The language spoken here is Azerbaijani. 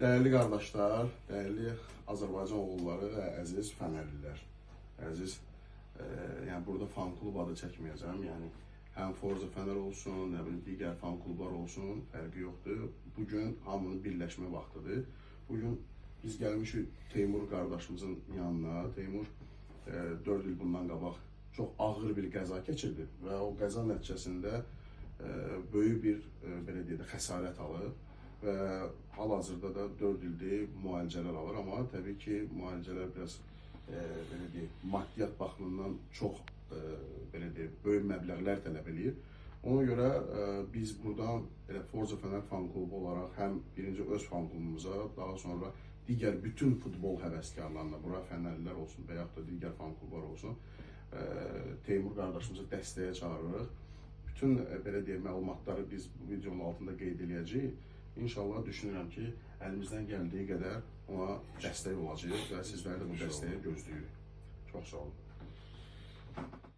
Dəyərli qardaşlar, dəyərli Azərbaycan oğulları və əziz fənərlilər, əziz, yəni burada fan klub adı çəkməyəcəm, yəni həm Forza Fənər olsun, nə bilim digər fan klublar olsun, fərqi yoxdur. Bu gün hamının birləşmə vaxtıdır. Bu gün biz gəlmişik Teymur qardaşımızın yanına. Teymur 4 il bundan qabaq çox ağır bir qəza keçirdi və o qəza nəticəsində böyük bir belə deyək də xəsarət alıb və hal-hazırda da 4 ildir müalicələr alır, amma təbii ki, müalicələr biraz belə deyək, maddiyyat baxımından çox belə deyək, böyük məbləğlər tələb eləyir. Ona görə biz buradan elə Forza Fənər fan klubu olaraq həm birinci öz fan klubumuza, daha sonra digər bütün futbol həvəskarlarına, bura fənərlilər olsun və yaxud da digər fan klublar olsun, Teymur qardaşımızı dəstəyə çağırırıq. Bütün belə deyək, məlumatları biz bu videonun altında qeyd eləyəcəyik. İnşallah düşünürəm ki, əlimizdən gəldiyi qədər ona dəstək olacağıq və sizləri də bu dəstəyə gözləyirik. Çox sağ olun.